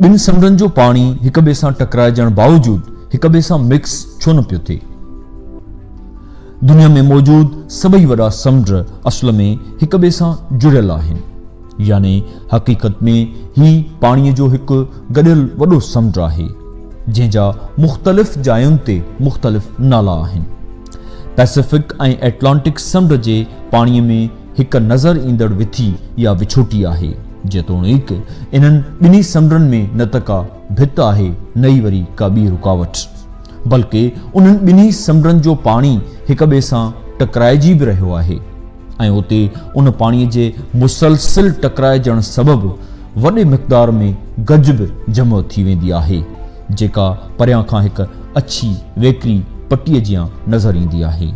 ٻن سمنڊن جو پاڻي هڪ ٻئي سان ٽڪرائجڻ باوجود هڪ ٻئي سان مڪس ڇو نه پيو ٿئي؟ دنيا ۾ موجود سڀئي وڏا سمنڊ اصل ۾ هڪ ٻئي سان جڙيل آهن. يعني حقيقت ۾ هي پاڻي جو هڪ گڏيل وڏو سمنڊ آهي، جنهن جا مختلف جاين تي مختلف نالا آهن. پئسفڪ ۽ ائٽلانٽڪ سمنڊ جي پاڻي ۾ هڪ نظر ايندڙ وٿي يا وڇوٽي آهي. جيتوڻيڪ انهن ٻنهي سمنڊن ۾ نه ته ڪا ڀت آهي نه ئي وري ڪا ٻي رڪاوٽ. بلڪه انهن ٻنهي سمنڊن جو پاڻي هڪ ٻئي سان ٽڪرائجي به رهيو آهي ۽ اتي ان پاڻي جي مسلسل ٽڪرائجڻ سبب وڏي مقدار ۾ گج به جمع ٿي ويندي آهي جيڪا پريان کان هڪ اڇي ويڪري پٽيء جيان نظر ايندي آهي.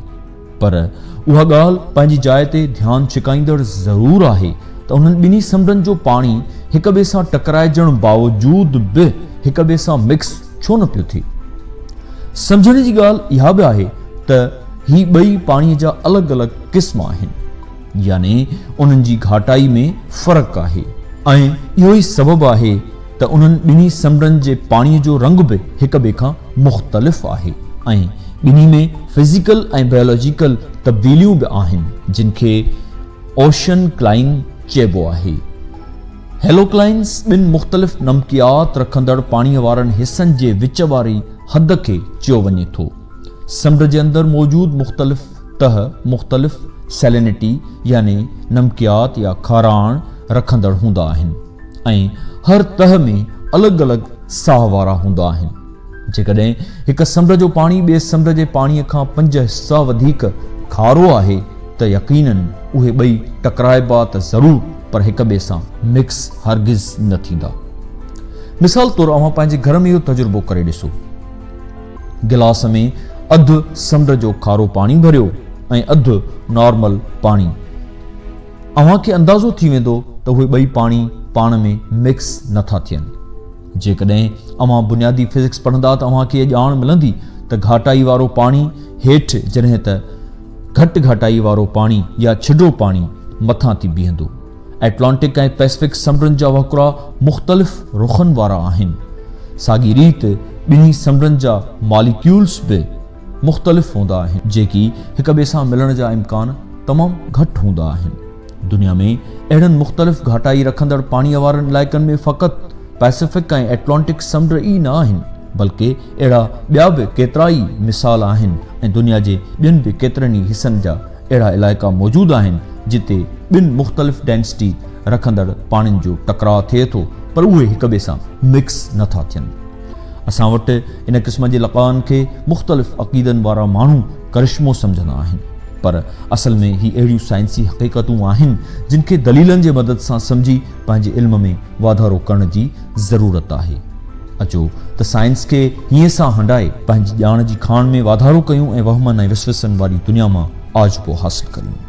پر اها ڳالهه پنهنجي جاء تي ڌيان ڇڪائيندڙ ضرور آهي ته انهن ٻنهي سمنڊن جو پاڻي هڪ ٻئي سان ٽڪرائجڻ باوجود به هڪ ٻئي سان مڪس ڇو نه پيو ٿئي. سمجهڻ جي ڳالهه اها به آهي ته هي ٻئي پاڻي جا الڳ الڳ قسم آهن يعني انهن جي گهاٽائي ۾ فرق آهي ۽ اهو ئي سبب آهي ته انهن ٻنهي سمنڊن جي پاڻي جو رنگ به هڪ ٻئي کان مختلف آهي ۽ ٻنهي ۾ فزيڪل ۽ بيولاجيڪل تبديليون به آهن جن کي اوشن ڪلائن چئبو آهي. هيلوڪلائنس ٻن مختلف نمڪيات رکندڙ پاڻي وارن حصن جي وچ واري حد کي چيو وڃي ٿو. سمنڊ جي اندر موجود مختلف تهه مختلف سيلينٽي يعني نمڪيات يا کاراڻ رکندڙ هوندا آهن. ۽ هر تهه ۾ الڳ الڳ ساهه وارا هوندا آهن. جيڪڏهن هڪ سمنڊ جو پاڻي ٻئي سمنڊ جي پاڻي کان پنج حصا وڌيڪ کارو آهي ته يقينن اهي ٻئي ٽڪرائبا ته ضرور پر هڪ ٻئي سان مڪس هرگز نه ٿيندا. مثال طور اوهان پنهنجي گهر ۾ اهو تجربو ڪري ڏسو. گلاس ۾ اڌ سمنڊ جو کارو پاڻي ڀريو ۽ اڌ نارمل پاڻي. اوهان کي اندازو ٿي ويندو ته اهي ٻئي پاڻي پاڻ ۾ مڪس نه ٿا ٿين. جيڪڏهن اوهان بنيادي فزڪس پڙهندا ته اوهان کي اها ڄاڻ ملندي ته گهاٽائي وارو پاڻي هيٺ جڏهن ته گهٽ گهاٽائي وارو پاڻي يا ڇڊو پاڻي مٿان ٿي بيهندو. ائٽلانٽڪ ۽ پئسفڪ سمنڊن جا وهڪرا مختلف رخن وارا آهن. ساڳي ريت ٻنهي سمنڊن جا ماليڪيولز به مختلف هوندا آهن، جيڪي هڪ ٻئي سان ملڻ جا امڪان تمام گهٽ هوندا آهن. دنيا ۾ اهڙن مختلف گهاٽائي رکندڙ پاڻيء وارن علائقن ۾ فقط پئسفڪ ۽ ائٽلانٽڪ سمنڊ ئي نه آهن، بلڪه اهڙا ٻيا به ڪيترائي مثال آهن ۽ دنيا جي ٻين به ڪيترن ئي حصن جا اهڙا علائقا موجود آهن، جتي ٻن مختلف ڊينسٽي رکندڙ پاڻين جو ٽڪراء ٿئي ٿو، پر اهي هڪ ٻئي سان مڪس نه ٿا ٿين. اسان وٽ ان قسم جي لقائن کي مختلف عقيدن وارا ماڻهو ڪرشمو سمجهندا آهن پر اصل ۾ هي اهڙيون سائنسي حقيقتون آهن جن کي دليلن جي مدد سان سمجهي پنهنجي علم ۾ واڌارو ڪرڻ جي ضرورت آهي. اچو ته سائنس کي هينئين سان هنڊائي پنهنجي ڄاڻ جي کاڻ ۾ واڌارو ڪيون ۽ وهمن ۽ وسوسن واري دنيا مان آجپو حاصل ڪريون.